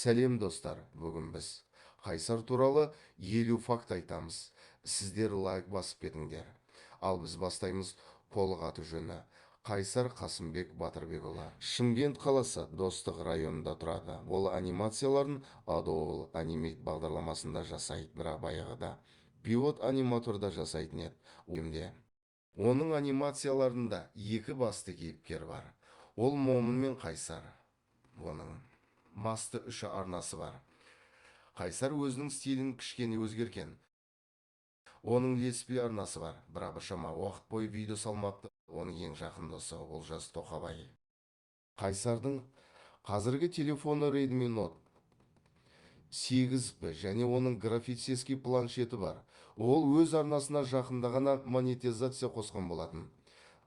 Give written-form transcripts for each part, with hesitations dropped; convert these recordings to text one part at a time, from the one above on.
Сәлем, достар! Бүгін біз Қайсар туралы 50 факт айтамыз. Сіздер лайк басып кетіңдер. Ал біз бастаймыз. Толық аты жөні Қайсар Қасымбек Батырбекұлы. Шымкент қаласы, Достық районында тұрады. Ол анимацияларын Adobe Animate бағдарламасында жасайды, бірақ баяғыда Pivot аниматорда жасайтын еді. Оның анимацияларында екі басты кейіпкер бар. Ол Момын мен Қайсар. Оның басты үш арнасы бар. Қайсар өзінің стилін кішкене өзгерген. Оның летсплей арнасы бар, бірақ біршама уақыт бойы видео салмапты. Оның ең жақын досы Олжас Тоқабай. Қайсардың қазіргі телефоны Redmi Note 8P және оның графический планшеті бар. Ол өз арнасына жақында ғана монетизация қосқан болатын.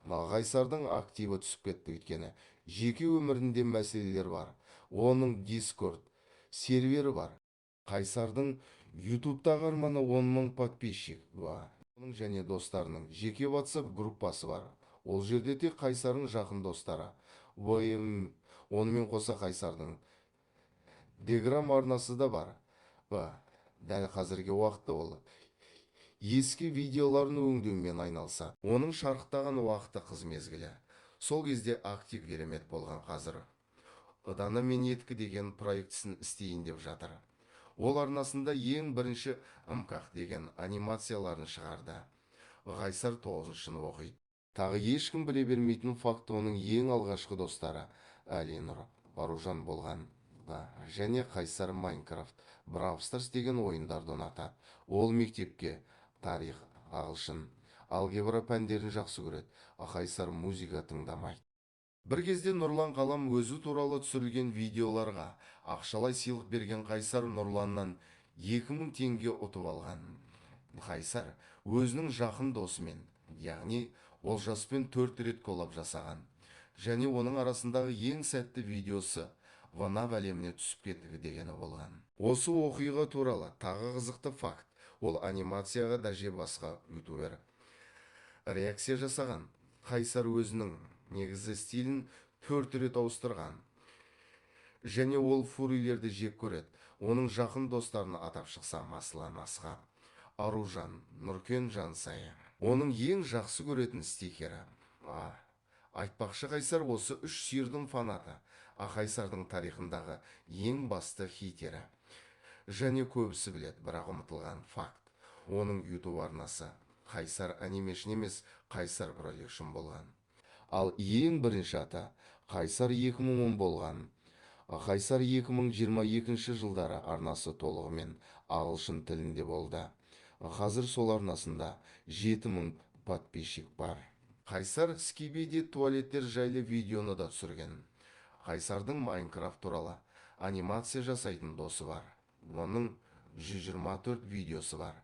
Қайсардың активі түсіп кетті, өйткені жеке өмірінде мәселелер бар. Оның Дискорд сервері бар. Қайсардың Ютубтағы арманы 10 мың подписчик бар. Оның және достарының жеке WhatsApp группасы бар. Ол жерде тек Қайсардың жақын достары. Онымен қоса Қайсардың Телеграм арнасы да бар. Дәл қазіргі уақытта ол ескі видеоларын өңдеумен айналысады. Оның шарықтаған уақыты қыз мезгілі. Сол кезде актив керемет болған. Қазір Ыдана мен Еткі деген проектісін істейін деп жатыр. Ол арнасында ең бірінші Ымкақ деген анимацияларын шығарды. Қайсар тоғызыншы сынып оқиды. Тағы ешкім біле бермейтін факт: оның ең алғашқы достары Әлинұр, Аружан болған. Және Қайсар Майнкрафт, Бравл Старс деген ойындарды ұнатады. Ол мектепке тарих, ағылшын, алгебра пәндерін жақсы көреді. Қайсар музыка тыңдамайды. Бір кезде Нұрлан Қалам өзі туралы түсірілген видеоларға ақшалай сыйлық берген. Қайсар Нұрланнан 2000 теңге ұтып алған. Қайсар өзінің жақын досымен, яғни Олжаспен төрт рет коллаб жасаған және оның арасындағы ең сәтті видеосы FNAF әлеміне түсіп кетті дегені болған. Осы оқиға туралы тағы қызықты факт: ол анимацияға даже басқа ютубер реакция жасаған. Қайсар өзінің негізі стилін төрт рет ауыстырған және ол фурилерді жек көреді. Оның жақын достарын атап шықсам: Аслан, Асхат, Аружан, Нұркен, Жансая. Оның ең жақсы көретін стикері. Айтпақшы, Қайсар осы үш сиырдың фанаты. Қайсардың тарихындағы ең басты хейтері және көбісі біледі, бірақ ұмытылған факт: оның Ютуб арнасы Қайсар Анимешн емес, Қайсар Продакшн болған. Ал ең бірінші аты Қайсар 2010 болған. Қайсар 2022 жылдары арнасы толығымен ағылшын тілінде болды. Қазір сол арнасында 7000 подписчик бар. Қайсар скибиди туалеттер жайлы видеоны да түсірген. Қайсардың Майнкрафт туралы анимация жасайтын досы бар. Оның 124 видеосы бар.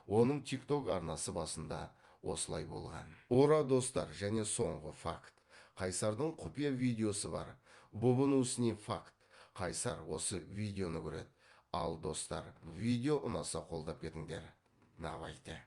Оның ТикТок арнасы басында осылай болған. Ура, достар! Және соңғы факт: Қайсардың құпия видеосы бар. Бонусный факт: Қайсар осы видеоны көреді. Ал, достар, видео ұнаса, қолдап кетіңдер. Давайте!